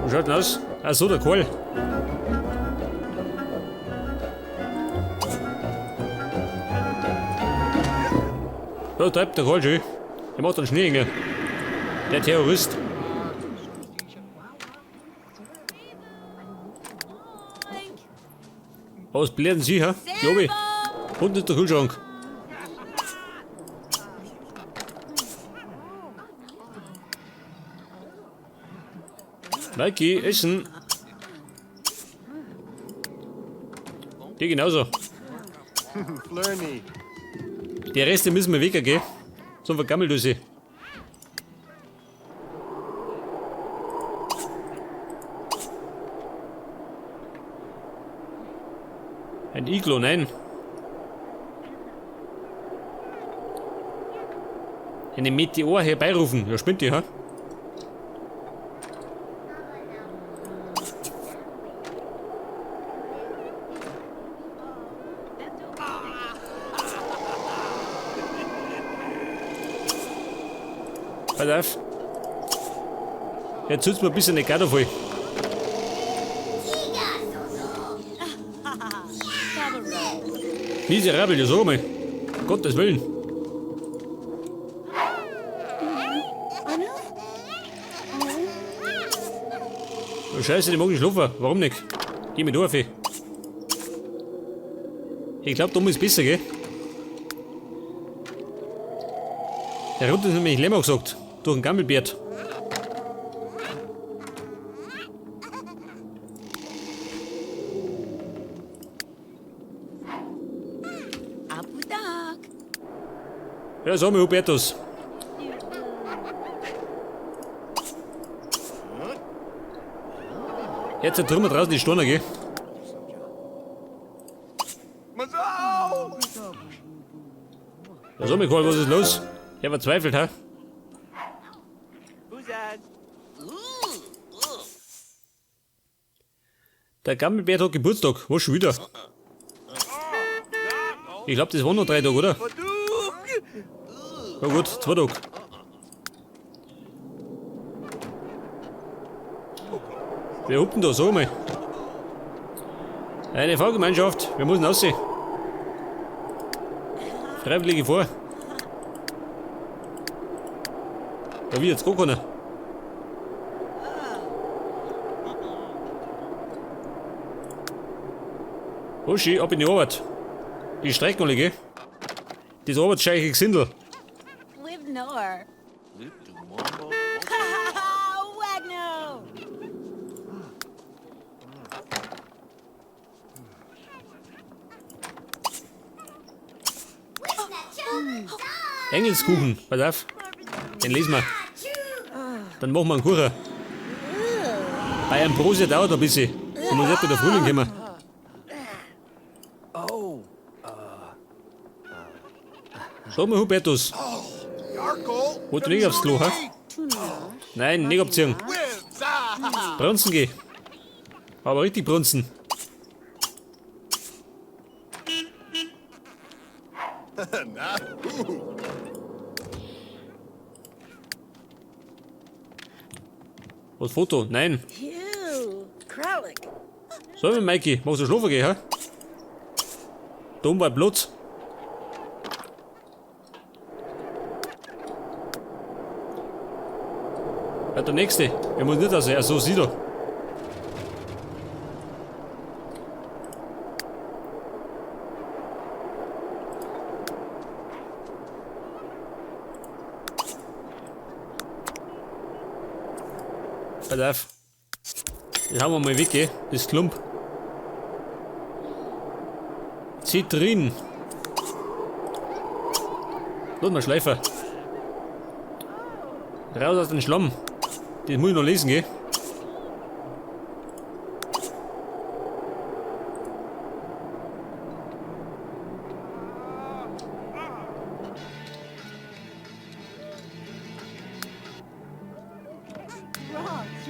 Wie schaut denn aus? Ach so, der Karl. Da treibt der Karl schon. Der macht einen Schneeengel. Der Terrorist. Was blären Sie, hä? Jobi. Unten ist der Kühlschrank. Mikey, essen. Die genauso. Die Reste müssen wir weggehen. Zum Vergammeldöse. Ein Iglo, nein. Eine Meteor herbeirufen. Ja, spinnt die, ha? Pass auf. Jetzt tut's mir ein bisschen nicht voll. Miserabel, ja sag mal. Gottes Willen. Oh, Scheiße, die mag ich schlafen. Warum nicht? Geh mit auf. Ich glaub, da ist besser, gell? Der Rund ist nämlich Lämmer gesagt. Durch den Gammelbärt. Ja, sag mal, Hubertus. Jetzt drüben draußen die Stunde, gell? Ja, sag mal, Karl, was ist los? Ich hab verzweifelt, hä? Der Gammelbärt hat Geburtstag. Was schon wieder? Ich glaub, das waren noch 3 Tage, oder? Na gut, 2 Tage. Wer hupt denn da? Sag mal. Eine Fahrgemeinschaft. Wir müssen aussehen. Freiwillige vor. Da wird jetzt gar keiner. Uschi, ab in die Arbeit. Die streiken alle, gell? Das arbeitsscheiche Gesindel. Engelskuchen, pass auf. Den lesen wir. Dann machen wir einen Kuchen. Bei Ambrosia dauert noch ein bisschen. Da muss erst der Frühling kommen. Schau mal, Hubertus. Wollt ihr nicht aufs Klo, hä? Nein, nicht abziehen. Brunzen geh. Aber richtig brunzen. Was, Foto? Nein. So, Mikey, magst du schlafen gehen, hä? Da oben war Platz. Ja, der nächste. Er muss nicht raus. So sieht er. Pass auf. Das haben wir mal weg, gell? Das Klump. Zitrin. Lass mal schleifen. Raus aus dem Schlamm. Das muss ich noch lesen, gell?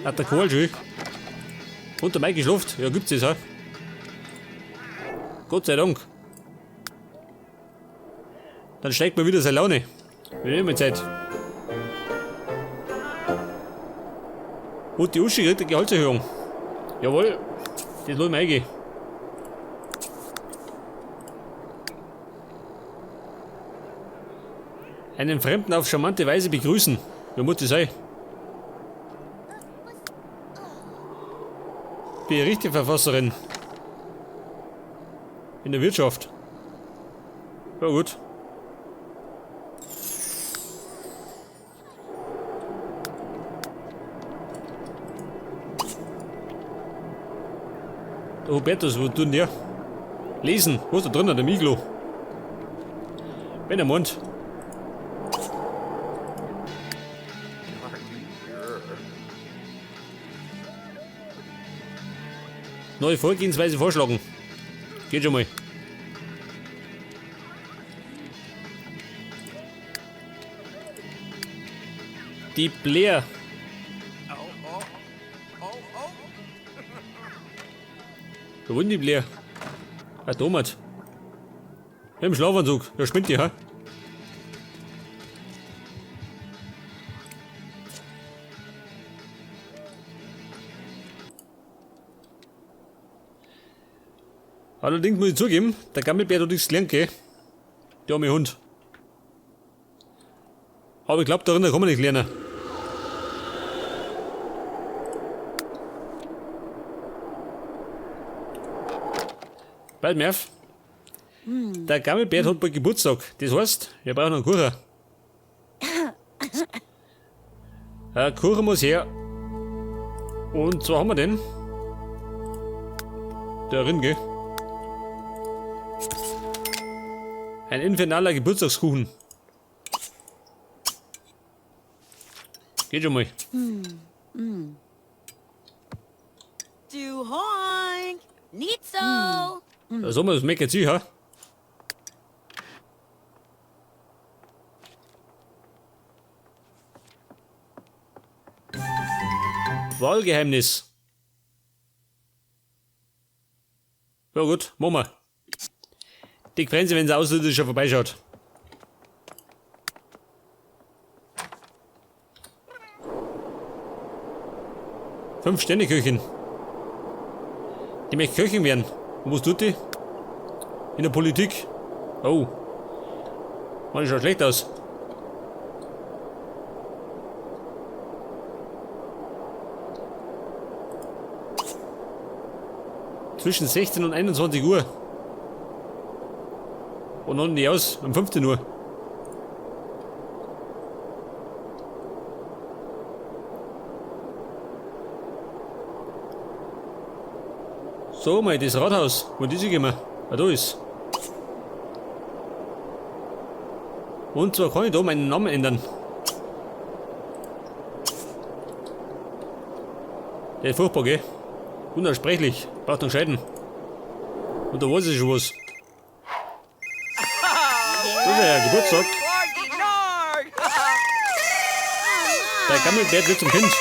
Hat der Kohl schon. Und der Mike schläft. Ja, gibt's das, hä? Gott sei Dank. Dann steigt mal wieder seine Laune. Wir nehmen Zeit. Und die Uschi kriegt eine Gehaltserhöhung. Jawohl, das lass ich mir eingehen. Einen Fremden auf charmante Weise begrüßen. Wer muss das sein? Berichteverfasserin. In der Wirtschaft. Ja gut. Der Hubertus, wo tut denn der? Lesen. Wo ist da drin? Der Miglo. Wenn er meint. Neue Vorgehensweise vorschlagen. Geht schon mal. Die Blair. Wo wohnt die Blair? Ah, Thomas. Im Schlafanzug. Da spinnt die, ha? Allerdings muss ich zugeben, der Gammelbär hat nichts gelernt, gell? Der arme Hund. Aber ich glaub, darin kann man nicht lernen. Bald, Merv. Der Gammelbär hat bald Geburtstag. Das heißt, wir brauchen einen Kuchen. Ein Kuchen muss her. Und zwar haben wir den. Da drin, gell? Ein infernaler Geburtstagskuchen. Geht schon mal. Du hoink. Nitzo. Da soll man das meckert sich, ha? Wahlgeheimnis. Ja gut, machen wir. Die freuen sich, wenn sie Außerirdischer vorbeischaut. 5 Sterne Köchin. Die möchte Köchin werden. Und was tut die? In der Politik. Oh. Mann, das schaut schlecht aus. Zwischen 16 und 21 Uhr. Und dann die aus, um 15 Uhr. So, mal das Rathaus. Wo die sich immer? Ah, da ist. Und zwar kann ich da meinen Namen ändern. Der ist furchtbar, gell? Unaussprechlich. Braucht einen Scheiden. Und da weiß ich schon was. Das ist ja Geburtstag. Der Gammelbär wird zum Kind.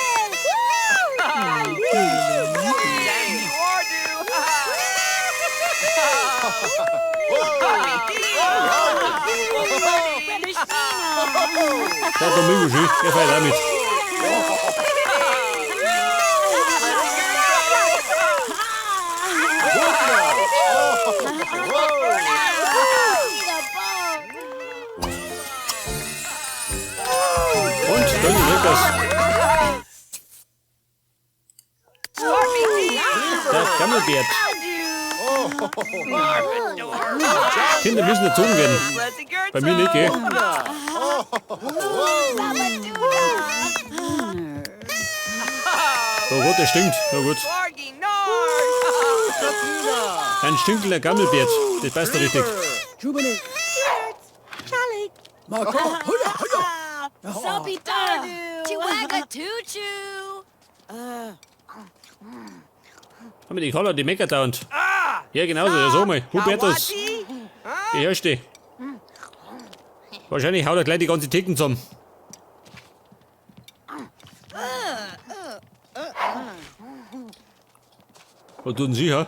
Der Domingo schön, der feiert auch mit. Und dann wird das. Der Gammelbärt. Kinder müssen erzogen werden. Bei mir nicht, gell? Oh Gott, der stinkt. Oh gut. Ein stinkender Gammelbärt. Das passt doch richtig. Haben wir die Carla, die meckert dauernd. Ja, genauso, ja, so mal. Hubertus. Beherrsch dich. Wahrscheinlich haut er gleich die ganze Theken zusammen. Was tun Sie, ha?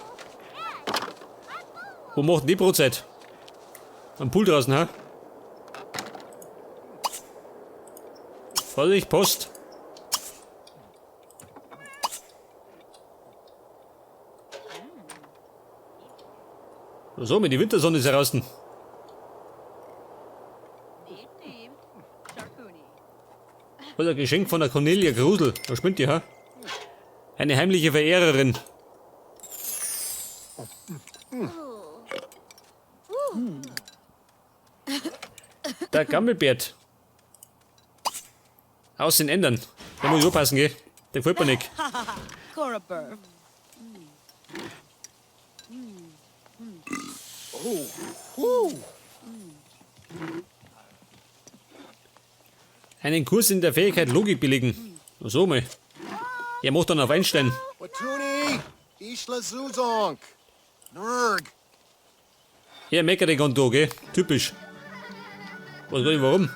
Wo macht denn die Brotzeit? Am Pool draußen, ha? Vorsicht, Post. So, mit die Wintersonne ist heraus. Was ein Geschenk von der Cornelia Grusel. Da spinnt die, ha? Eine heimliche Verehrerin. Der Gammelbert. Aus den Ändern. Da muss ich aufpassen, gell? Der gefällt mir nicht. Einen Kurs in der Fähigkeit Logik billigen. So mal. Er macht dann auf Einstein. Er meckert den ganzen Tag, gell? Typisch. Was weiß ich warum?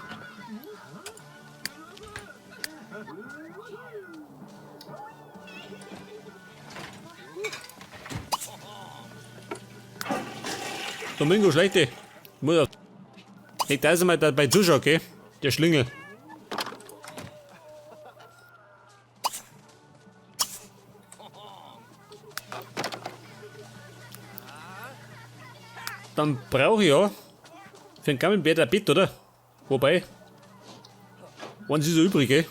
Domingo, schlechte. Muss ich da ist einmal dabei zuschauen, gell? Der Schlingel. Dann brauche ich ja für den Gammelbär ein Bett, oder? Wobei, eins ist ja übrig, gell?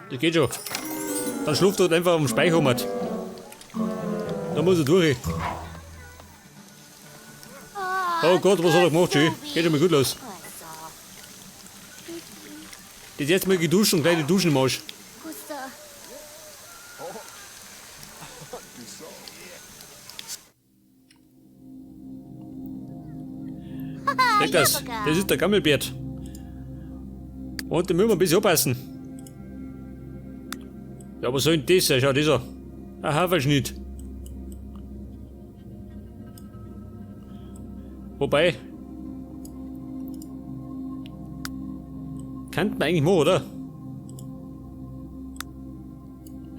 Das geht schon. Dann schläft er halt einfach am Speicher. Da muss er durch. Oh Gott, was hat er gemacht, schön? Geht schon mal gut los. Das jetzt mal geduscht und gleich die Duschen im Arsch. Das, das ist der Gammelbert. Und da müssen wir ein bisschen aufpassen. Ja, was soll denn das sein? Schau, das an. Ein Haferschnitt. Wobei. Kann man eigentlich machen, oder?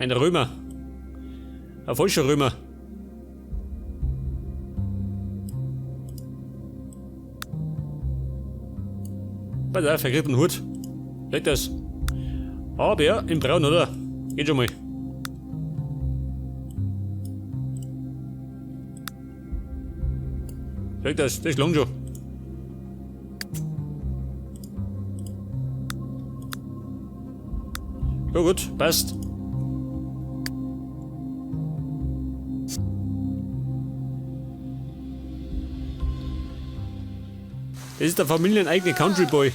Ein Römer. Ein falscher Römer. Pass auf, er kriegt einen Hut. Leg das. Aber in braun, oder? Geht schon mal. Leg das, das langt schon. Ja gut, passt. Das ist der familieneigene Country Boy.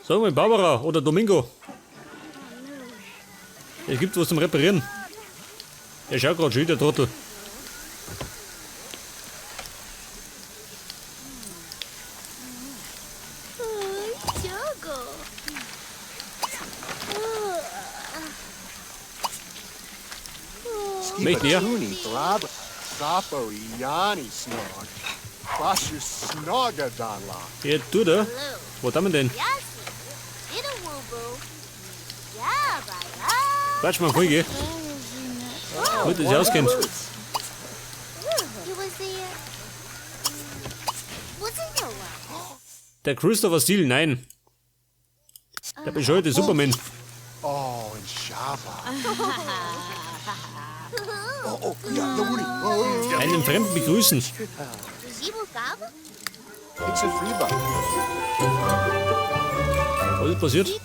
Sag mal, Barbara oder Domingo. Es gibt was zum Reparieren. Der schaut grad schon, der Trottel. Möchte ja. Ja, du da. Wo haben wir denn? Quatsch mal voll, gell? Gut, dass ich auskennt. Der Christopher Steele, nein. Der bescheuerte Superman. Einen Fremden begrüßen. Was ist passiert?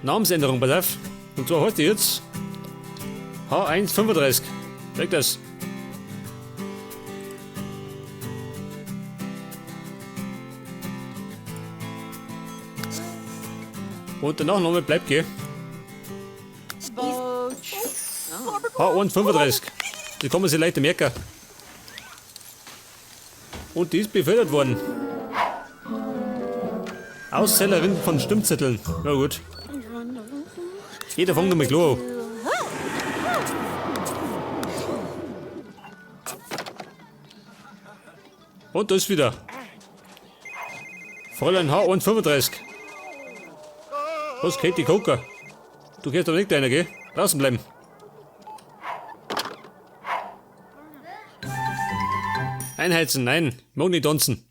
Namensänderung, pass auf. Und zwar heißt die jetzt H135. Weg das. Und der Nachname bleibt, gell? H135. Das kann man sich leichter merken. Und die ist befördert worden. Auszellerin von Stimmzetteln. Na gut. Jeder fängt nochmal klar an. Und da ist wieder. Fräulein H135. Was, Katie Coker? Du gehst aber nicht einer, gell? Draußen bleiben. Einheizen, nein. Mag nicht tanzen.